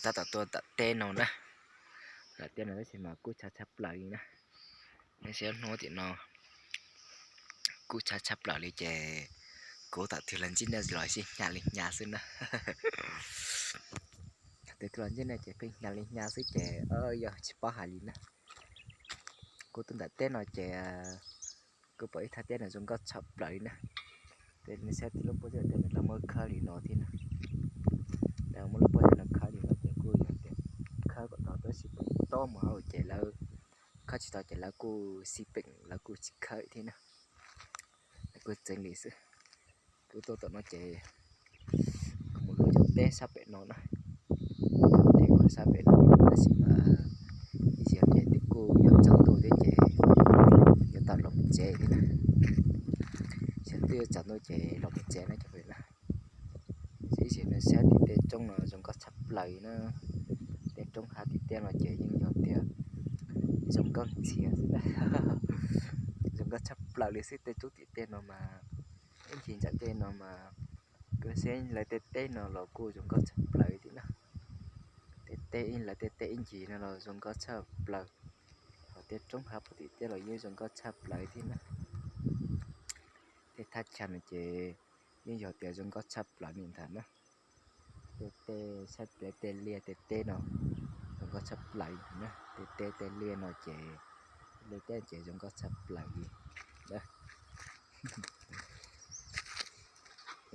tab tom tuaj tom teb no na. Tom teb no tab sis mas kuj tshav tshaj plaws li na. Nej saib hnub tim no kuj tshav tshaj plaws li ces kuv tam twg los ntsib nej los sib hnyav li hnyav xwb na. Tam twg los ntsib nej ces pheej hnyav li hnyav xwb ces yog tsis paub hais li na. Kuv tuaj tom teb no ces kuj pom ib thaj teb no zoo nkauj tshaj plaws li na. Ces nej saib tib lub pob zeb tej no lawv muab khawb li no thiab na. Lawv muab lub pob zeb no khawb li no ces kuj yog tias khawb kom tau tab sis tob mus hauv ces lawv khawb tsis tau ces lawv kuj xij peem lawv kuj tsis khawb thiab na. Lawv kuj txeev li xwb. Kuv tuaj tom no ces kuv mus luaj cov teb sab pem no na. Cov teb uas sab pem no tab sis mas ib ntsis ces twb kuj yuav tsaus ntuj thiab ces yuav tau los mus tsev thiab na. Xyov twb yuav tsaus ntuj ces los mus tsev na cov phooj ywg na. Ib ntsis no saib tim tej roob no zoo nkauj tshaj plaws li na. Tej roob hav tim tej no ces yeej yog tias zoo nkauj ntxhias xwb na. Zoo nkauj tshaj plaws li xwb tej roob tim tej no mas. Ib ntsis ntsam tej no mas kuv saib lawv tej teb no los kuj zoo nkauj tshaj plaws thiab na. Tej teb lawv tej teb ib ntsis no los zoo nkauj tshaj plaws. Ho tej roob hav puag tim tej los yeej zoo nkauj tshaj plaws thiab na. Tej thaj chaw no ces yeej yog tias zoo nkauj tshaj plaws li ntag na. Tej teb saib lawv tej liaj tej teb no zoo nkauj tshaj plaws na. Tej teb tej liaj no ces, liaj teb ces zoo nkauj tshaj plaws li.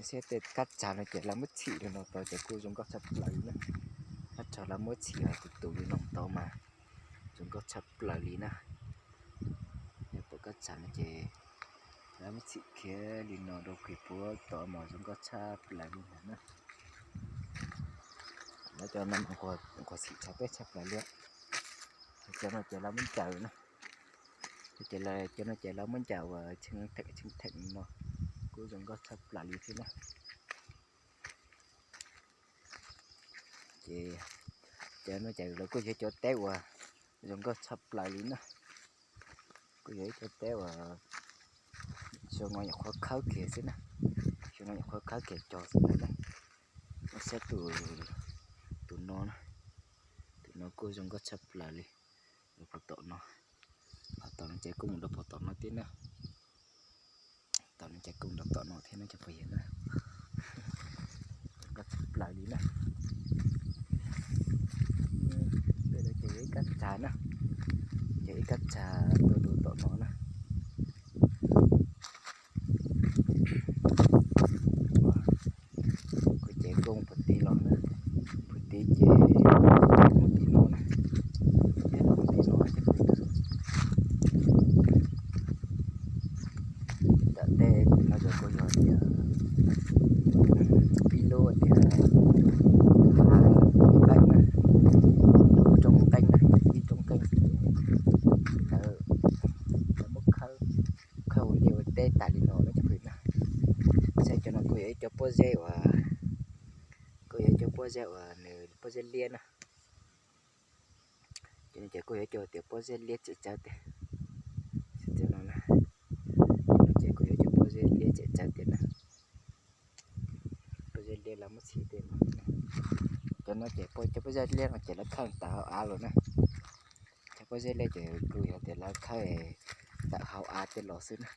Saib tej kab tsag no ces lawv muab txhim li no tau ces kuj zoo nkauj tshaj plaws li na. Kab tsag lawv muab txhim tus tus li no tau mas zoo nkauj tshaj plaws li na. Nej pom kab tsag no ces lawv muab txhim khiav li no rau kis puag tod mas zoo nkauj tshaj plaws li ntag na. Lawv cov no nquas txhim tshav peb tshaj plaws li. Cov no ces lawv muab ncaws na. Ces cov no ces lawv muab ncaws uas cheej theem cheej theem no kuj zoo nkauj tshaj plaws li thiab na. Ces cov no ces lawv kuj yog cov teb uas zoo nkauj tshaj plaws li na. Kuj yog ib cov teb uas xyoo no nyuam qhuav khawb kiag xwb na. Xyoo no nyuam qhuav khawb kiag cog xwb na. Nej saib tus no na, tus no kuj zoo nkauj tshaj plaws li. Rau puag tom no, ho tom no ces kuj mus rau puag tom no thiab na. Tom no ces kuj mus rau tom no thiab na cov phooj ywg na. Zoo nkauj tshaj plaws li na. Pem no ces yog ib kab tsag na, ces ib kab tsag tuaj rau tom no na. Kuv ces kuj mus puag tid los na, puag tid ces mus tim no na, ces los mus tim no ces kuj tam tej no ces kuj yog tias pib lub tias hav nqeeb na, lub roob nqeeb na, ib roob nqeeb xwb ces lawv, lawv muab khawb, khawb ua liaj ua teb tas li no na cov phooj ywg na. Saib cov no kuj yog ib cov pob zeb uas, kuj yog ib cov pob zeb uas nws pob zeb liab na. Ces no ces kuj yog ib co tias pob zeb liab tseem tsawv tiag. Ces no na, ces kuj yog ib co pob zeb liab tseem tsawv tiag na. Pob zeb liab lawv muab txhim tej no. Cov no ces cov pob zeb liab no ces lawv khawb tawm hauv av los na. Cov pob zeb liab ces kuj yog tias lawv khawb tawm hauv av tej los xwb na.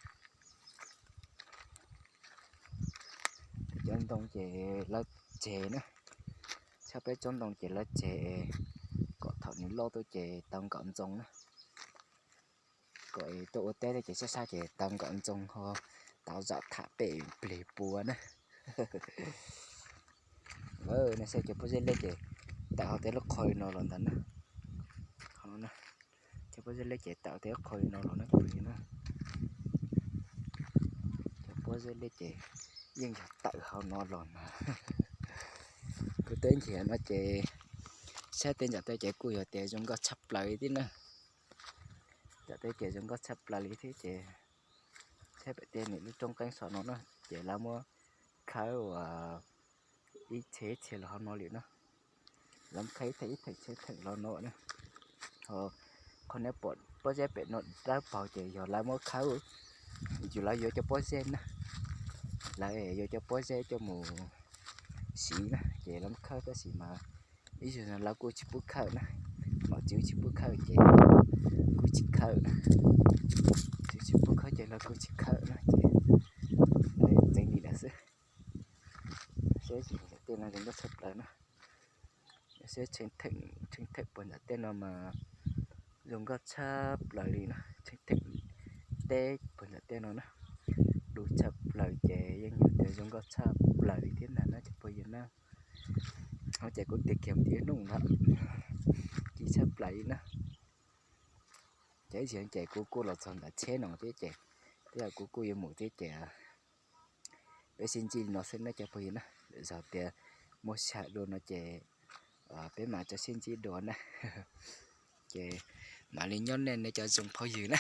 Cov ntoo ces lawv tseg na, tshaj peb tsob ntoo ces lawv tseg kom thaum nws loj tuaj ces tau nkaum ntxoo na. Kom tuaj ua teb thiab ces sab sab ces tau nkaum ntxoo ho tau zam tham pem plig puav na. Nej saib cov pob zeb liab ces tawm hauv tej lub qhov li no los ntag na. Cov pob zeb liab ces tawm hauv tej lub qhov li no los na cov phooj ywg na. Cov pob zeb liab ces yeej yog tawm hauv no los mas. Kuv teb nchiam no ces saib tej ntsam tej ces kuj yog tias zoo nkauj tshaj plaws li thiab na. Ntsam tej ces zoo nkauj tshaj plaws li thiab ces saib pem tej niam lub roob qeeb saum no na ces lawv muab khawb uas ib txhia ib txhia los hauv no lawm na. Lawv muab khawb ib theem ib theem ib theem los no na. Ho qhov nej pom pob zeb pem no dawb paug ces yog lawv muab khawb, yus lawv yuav cov pob zeb na, lawv yuav cov pob zeb coj mus siv na ces lawv muab khawb tab sis mas Ib zaug no lawv kuj tsis pub khawb na, mos txwv tsis pub khawb ces kuj tsis khawb, txwv tsis pub khawb ces lawv kuj tsis khawb na ces txeev li ntawd xwb. Saib tej no zoo nkauj tshaj plaws na, saib tshee theem puag nram tej no mas zoo nkauj tshaj plaws li na, tshee theem teb puag nram tej no na, du tshaj plaws ces yeej yog tias zoo nkauj tshaj plaws li thiab ntag na cov phooj ywg na. Ces kuv tig kiag mus ib hnub no, ci tshaj plaws li na. Ces ib zaug ces kuv kuj los txog ntawm tsheb no thiab ces, tej zaum kuv kuj yuav mus thiab ces peb sib ntsib li no xwb na cov phooj ywg na, lwm zaug tias muaj sij hawm dua no ces peb mam tso sib ntsib dua na. Ces mam li nyob nej cov zoo phooj ywg na.